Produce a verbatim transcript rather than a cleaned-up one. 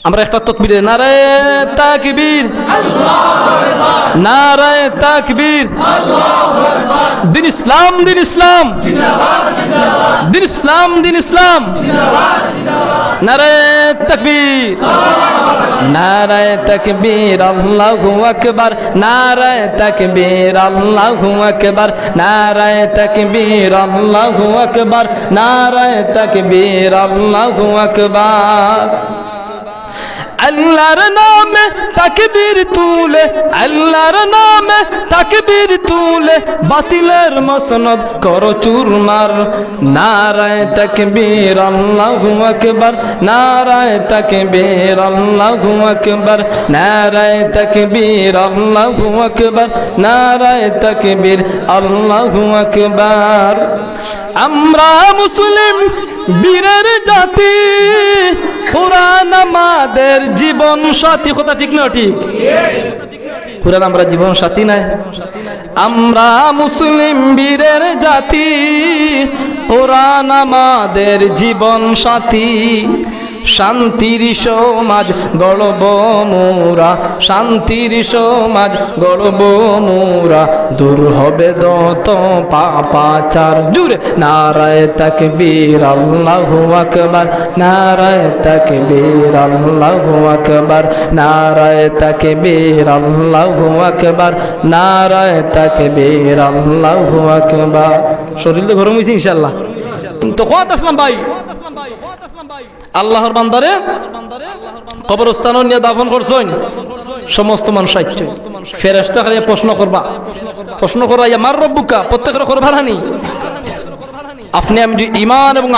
আমরা একটা তকবীরে নারায়ে তাকবীর, নারায়ে তাকবীর। দিন ইসলাম, দিন ইসলাম, দিন ইসলাম, দিন ইসলাম। নারায়ে তাকবীর, নারায়ে তাকবীর, আল্লাহু আকবার। নারায়ে তাকবীর, আল্লাহু আকবার। নারায়ে তাকবীর, আল্লাহু আকবার। নারায়ে তাকবীর, আল্লাহু আকবার। আল্লাহর নামে তাকবীর তুলে, আল্লাহর নামে তাকবীর তুলে, বাতিলের মসনদ করো চুরমার। নারায়ে তাকবীর, আল্লাহু আকবার। নারায়ে তাকবীর, আল্লাহু আকবার। নারায়ে তাকবীর, আল্লাহু আকবার। নারায়ে তাকবীর, আল্লাহু আকবার। আমরা মুসলিম বীরের জাতি, কোরআন আমাদের জীবন সাথী। কথা ঠিক না ঠিক? কোরআন আমরা জীবন সাথী নায়? আমরা মুসলিম বীরের জাতি, কোরআন আমাদের জীবন সাথী। শান্তির সমাজ গড়ব মোরা, শান্তির সমাজ গড়ব মোরা, দূর হবে যত পাপাচার। জুরে নারায়ে তাকবীর, আল্লাহু আকবার। নারায়ে তাকবীর, আল্লাহু আকবার। নারায়ে তাকবীর, আল্লাহু আকবার। নারায়ে তাকবীর, আল্লাহু আকবার। শরীর তো গরম অইছে ইনশাআল্লাহ। তো কত আসলাম ভাই? আল্লাহর বান্দারে কবরস্থানো নিয়া দাফন করছইন, সমস্ত মানুষ আইছে। ফেরেশতা খালি প্রশ্ন করবা, প্রশ্ন করাইয়া, "মান রব্বুকা?" প্রত্যেকরে করবা না নি? আপনে আমি যদি ইমান এবং